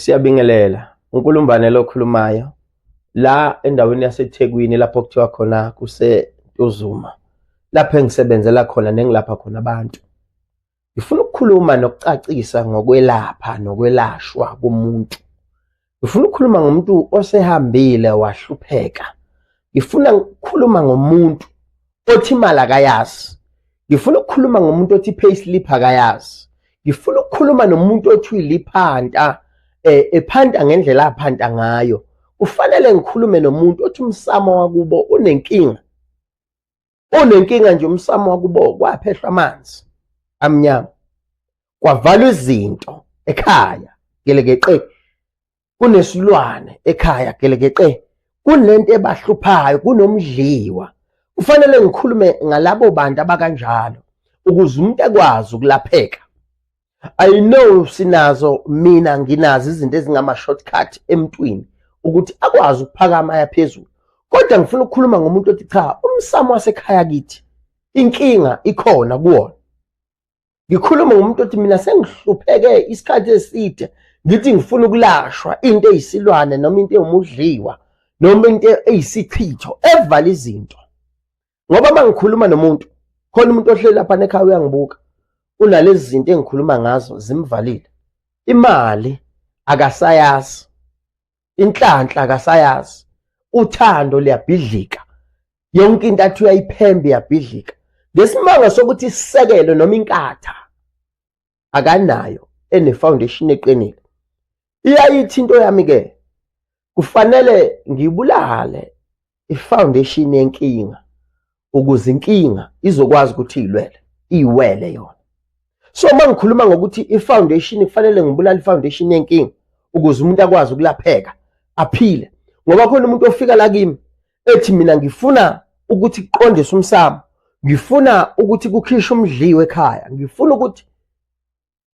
Siyabingelela, uNkulumbane lo okhulumayo la endaweni yaseThekwini lapho kuthiwa khona kuseNtuzuma, lapho engisebenzela khona nengilapha khona abantu. Ngifuna ukukhuluma nokucacisa ngokwelapha nokwelashwa komuntu. Ngifuna ukukhuluma ngomuntu osehambile wahlupheka. Ngifuna ukukhuluma ngomuntu othi imali akayazi. Ngifuna ukukhuluma ngomuntu othi payslip akayazi. Ngifuna ukukhuluma nomuntu othi uyiliphanta ephanta ngendlela aphanta ngayo. Kufanele ngikhulume nomuntu othi umsamo wakubo unenkinga. Unenkinga nje umsamo wakubo kwaphehlwa amanzi amnyama. Kwavalwa izinto ekhaya gelekeqe. Kunesilwane ekhaya gelekeqe. Kunento ebahluphayo, kunomdliwa. Kufanele ngikhulume ngalabo bantu abakanjalo ukuze umuntu ekwazi ukulapheka. I know sinazo, mina nginazo izinto ezingama-shortcut emntwini ukuthi akwazi ukuphakama aya phezulu, kodwa ngifuna ukukhuluma ngomuntu othi cha, umsamo wasekhaya kithi inkinga ikhona kuwona. Ngikhuluma ngomuntu othi mina sengihlupheke isikhathi eside, ngithi ngifuna ukulashwa into eyisilwane noma into ewumudliwa noma into eyisichitho evala izinto. Ngoba uma ngikhuluma nomuntu, khona umuntu ohleli lapha ekhaya uyangibuka, unalezi zinto engikhuluma ngazo zimvalile. Imali akasayazi, inhlanhla akasayazi, uthando liyabhidlika, yonke into athi uyayiphemba iyabhidlika ngesimanga sokuthi isisekelo noma inkatha akanayo ene-foundation eqinile. Iyayithi into yami ke, kufanele ngibulale i-foundation yenkinga ukuze inkinga izokwazi ukuthi iyilwele, iyiwele yona. So uma ngikhuluma ngokuthi i-foundation, kufanele ngibulale i-foundation yenkinga ukuze umuntu akwazi ukulapheka aphile. Ngoba khona umuntu ofika la kimi ethi mina ngifuna ukuthi kuqondiswe umsamo, ngifuna ukuthi kukhishwe umdliwe ekhaya, ngifuna ukuthi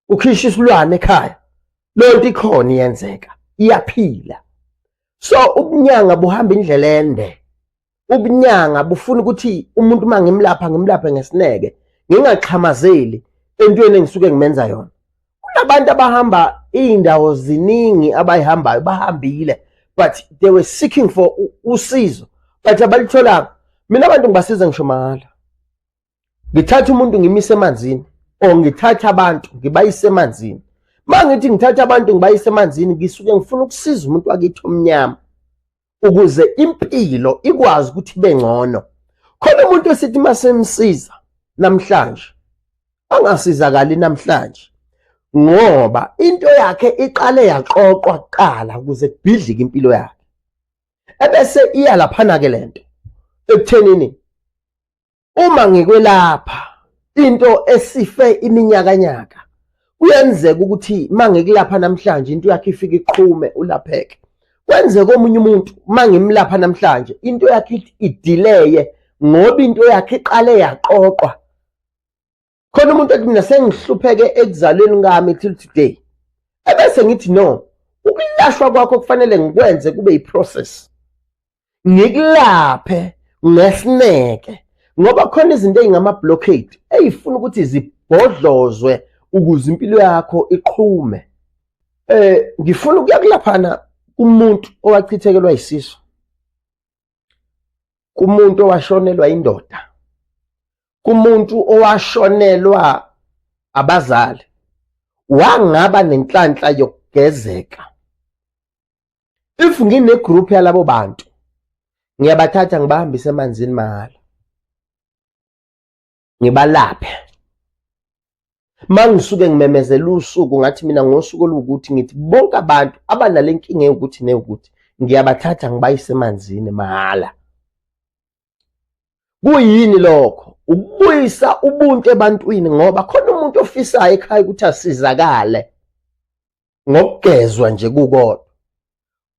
ukhishwe isilwane ekhaya. Leyo nto ikhona, iyenzeka, iyaphila. So ubunyanga buhamba indlela ende. Ubunyanga bufuna ukuthi umuntu uma ngimlapha ngimlaphe ngesineke, ngingaxhamazeli entweni engisuke ngimenza yona. Kunabantu abahamba iy'ndawo ziningi abayihambayo, bahambile but they were seeking for usizo but abalitholanga. Mina abantu ngibasiza ngisho mahhala. Ngithatha umuntu ngimise emanzini, or ngithatha abantu ngibayise emanzini. Uma ngithi ngithatha abantu ngibayise emanzini, ngisuke ngifuna ukusiza umuntu wakithi omnyama ukuze impilo ikwazi ukuthi ibe ngcono. Khona umuntu esithi masemsiza namhlanje angasizakali namhlanje ngoba into yakhe iqale yaqoqwa kuqala ukuze kubhidlike impilo yakhe, ebese iya laphana ke lento ekuthenini uma ngikwelapha into esife iminyakanyaka, kuyenzeka ukuthi uma ngikulapha namhlanje into yakhe ifike iqhume ulapheke. Kwenzeka omunye umuntu uma ngimlapha namhlanje into yakhe idileye ngoba into yakhe iqale yaqoqwa. Khona umuntu ethi mina sengihlupheke ekuzalweni kwami till today, ebese ngithi no, ukulashwa kwakho kufanele ngikwenze kube yi-process, ngikulaphe ngesineke, ngoba khona izinto ey'ngama-blockade ey'funa ukuthi zibhodlozwe ukuze impilo yakho iqhume. Ngifuna ukuya kulaphana kumuntu owachithekelwa yisisu, kumuntu owashonelwa indoda, kumuntu owashonelwa abazali, wangaba nenhlanhla yokugezeka. If ngine-group yalabo bantu, ngiyabathatha ngibahambise emanzini mahhala, ngibalaphe. Uma ngisuke ngimemezela usuku ngathi mina ngosuku oluwukuthi ngithi bonke abantu abanale nkinga ewukuthi newukuthi ngiyabathatha ngibayise emanzini mahhala. Kuyini lokho? Ukubuyisa ubuntu ebantwini, ngoba khona umuntu ofisayo ekhaya ukuthi asizakale ngokugezwa nje kukodwa,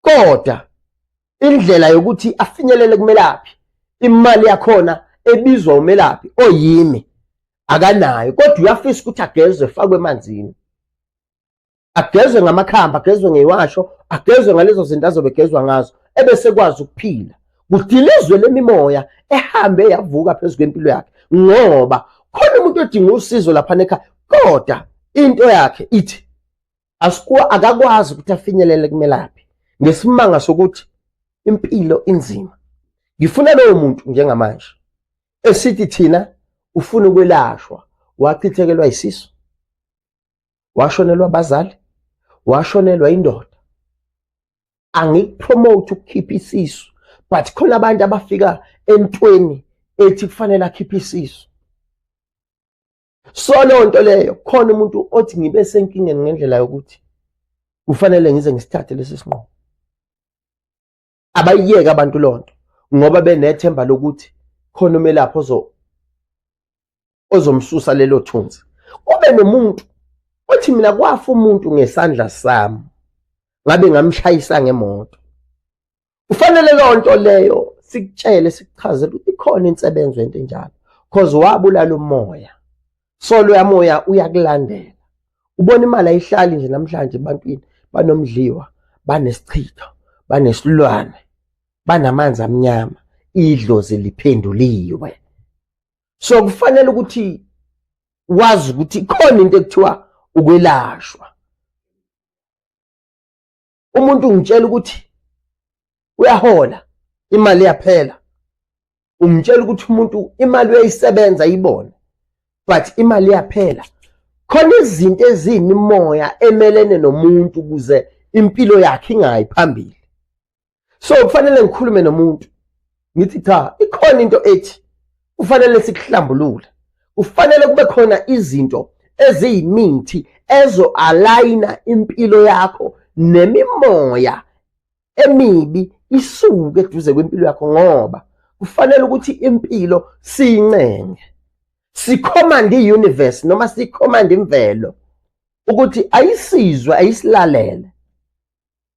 kodwa indlela yokuthi afinyelele kumelaphi, imali yakhona ebizwa umelaphi oyimi akanayo, kodwa uyafisa ukuthi agezwe efakwe emanzini, agezwe ngamakhamba, agezwe ngeiwasho, agezwe ngalezo zinto azobe egezwa ngazo, ebese kwazi ukuphila. Kudilizwe lemimoya ehambe yavuka phezu kwempilo yakhe, ngoba khona umuntu odinga usizo lapha ekhaya, kodwa into yakhe ithi Asikuwa akakwazi ukuthi afinyelele kumelaphi ngesimanga sokuthi impilo inzima. Ngifuna lowo muntu njengamanje esithi thina ufuna ukwelashwa, wachithekelwa isisu, washonelwa abazali, washonelwa indoda. Angikupromote ukukhipha isisu, but khona abantu abafika entweni ethi kufanele akhiphe isisu. So leyo nto leyo, khona umuntu othi ngibe senkingeni ngendlela yokuthi kufanele ngize ngisithathe lesi sinqumo. Abayiyeke abantu lonto ngoba benethemba lokuthi khona umelaphi ozomsusa lelo thunzi. Kube nomuntu othi mina kwafa umuntu ngesandla sami, ngabe ngamshayisa ngemoto. Kufanele leyo nto leyo sikutshele, sikuchazele ukuthi ikhona insebenzo into enjalo, cause wabulala umoya. So loya moya uyakulandela. Ubona imali ayihlali nje namhlanje ebantwini, banomdliwa, banesichitho, banesilwane, banamanzi amnyama, idlozi liphenduliwe. So kufanele ukuthi wazi ukuthi ikhona into ekuthiwa ukwelashwa. Umuntu ungitshela ukuthi uyahola, imali iyaphela. Ungitshela ukuthi umuntu imali uyayisebenza ayibone, but imali iyaphela. Khona izinto eziyimimoya emelene nomuntu ukuze impilo yakhe ingayi phambili. So kufanele ngikhulume nomuntu ngithi cha, ikhona into ethi kufanele sikuhlambulule, kufanele kube khona izinto eziyimithi ezo-alayina impilo yakho nemimoya emibi isuke eduze kwempilo yakho, ngoba kufanele ukuthi impilo siyincenge, sikhomande i-universe noma sikhomande imvelo ukuthi ayisizwe, ayisilalele.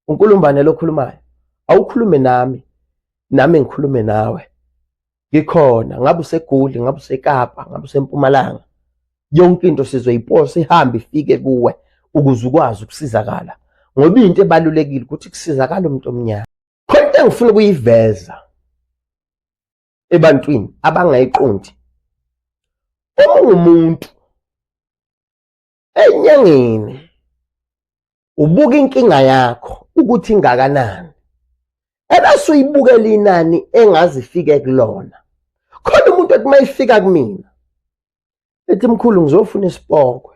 UNkulumbane lokhulumayo, awukhulume nami, nami ngikhulume nawe. Ngikhona, ngabe useGoli, ngabe useKapa, ngabe useMpumalanga, yonke into sizoyiposa ihambe ifike kuwe ukuze ukwazi ukusizakala, ngoba into ebalulekile ukuthi kusizakala umuntu omnyama. Khona into engifuna ukuyiveza ebantwini abangayiqondi. Uma ungumuntu enyangeni ubuka inkinga yakho ukuthi ingakanani, ebese uyibukela inani engazifike kulona. Khona umuntu othi mayifika kumina ethi mkhulu ngizofuna isipokwe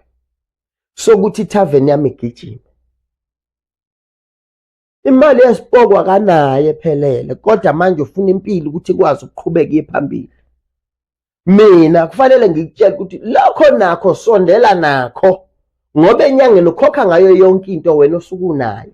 sokuthi ithaveni yami igijime. Imali yesipoko akanayo ephelele, kodwa manje ufuna impilo ukuthi ikwazi ukuqhubeka iye phambili. Mina kufanele ngikutshele ukuthi lokho nakho sondela nakho, ngoba enyangeni ukhokha ngayo yonke into wena osuke unayo.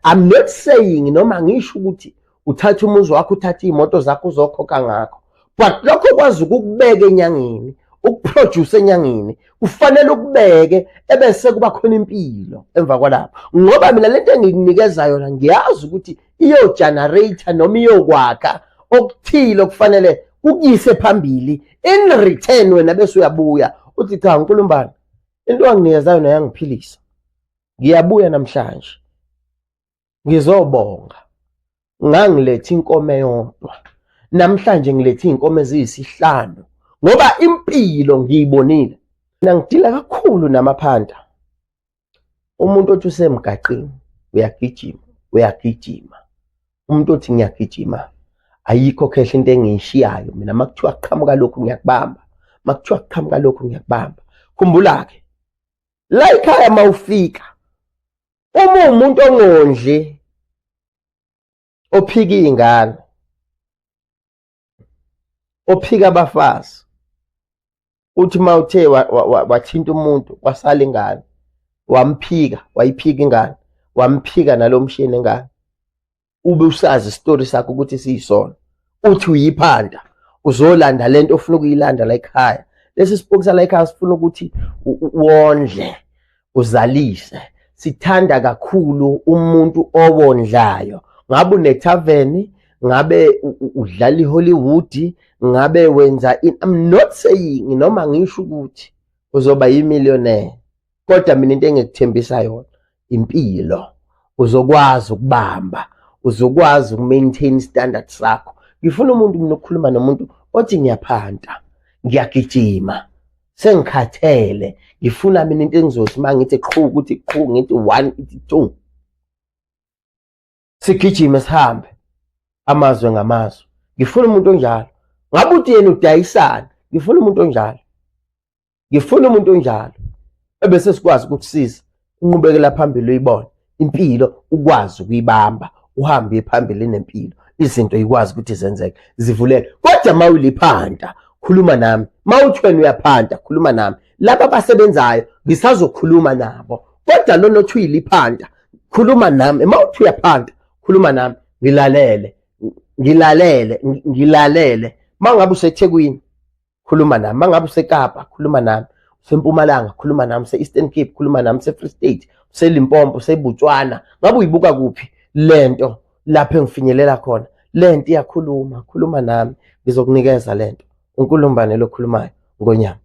I'm not saying noma ngisho ukuthi uthathe umuzi wakho, uthathe iy'moto zakho uzokhokha ngakho, but lokho kwazi ukukubeka enyangeni, ukuproduce enyangeni, kufanele ukubeke ebese kuba khona impilo emva kwalapho. Ngoba mina lento engikunikeza yona ngiyazi ukuthi iyo-generator noma iyokwakha okuthile okufanele kukuyise phambili. In return wena bese uyabuya uthi cha Nkulumbane, into wanginikeza yona yangiphilisa, ngiyabuya namhlanje ngizobonga, ngangiletha inkomo eyodwa, namhlanje ngilethe iy'nkomo eziyisihlanu ngoba impilo ngiyibonile. Mina ngidila kakhulu namaphanta. Umuntu othi usemgaqeni uyagijima, uyagijima. Umuntu othi ngiyagijima, ayikho khehla into engiyishiyayo mina. Makuthiwa kuqhamuka lokhu ngiyakubamba, makuthiwa kuqhamuka lokhu ngiyakubamba. Khumbula-ke la ekhaya mawufika, uma uwumuntu ongondli, ophika iy'ngane, ophika abafazi, uthi uma uthe wathinta umuntu kwasala ingane, wamphika, wayiphika ingane, wamphika nalo mshini ingane, ube usazi isitori sakho ukuthi siyisona, uthi uyiphanda uzolanda lento ofuna ukuyilanda la ekhaya. Lesi sipoki sala ekhaya sifuna ukuthi wondle, uzalise. Sithanda kakhulu umuntu owondlayo. Ngabe unethaveni, ngabe udlala iHollywood, ngabe wenza, I'm not saying noma ngisho ukuthi uzoba yimillionaire, kodwa mina into engikuthembisa yona impilo, uzokwazi ukubamba, uzokwazi ukumaintain standard sakho. Ngifuna umuntu mina ukukhuluma nomuntu othi ngiyaphanta, ngiyagijima. Sengikhathele, ngifuna mina into engizothi uma ngithi qhu ukuthi qhu, ngithi 1 ithi 2. Sigijime sihambe amazwe ngamazwe. Ngifuna umuntu onjalo. Ngabe uthi yena udayisana, ngifuna umuntu onjalo. Ngifuna umuntu onjalo ebese sikwazi ukukusiza inqubekela phambili uyibone impilo ukwazi ukuyibamba uhambe phambili nempilo izinto ikwazi ukuthi zenzeke zivuleke. Kodwa uma uliphanta khuluma nami, uma uthi wena uyaphanta khuluma nami, laba abasebenzayo ngisazokhuluma nabo, kodwa lona othi uyiliphanta khuluma nami, uma uthi uyaphanta khuluma nami, ngilalele ngilalele ngilalele. Uma ngabe useThekwini khuluma nami, uma ngabe useKapa khuluma nami, useMpumalanga khuluma nami, use-Eastern Cape khuluma nami, use-Free State, useLimpopo, useBotswana, ngabe uyibuka kuphi lento lapho engifinyelela khona, lento iyakhuluma, khuluma nami, ngizokunikeza lento. UNkulumbane lokhulumayo, Ngonyama.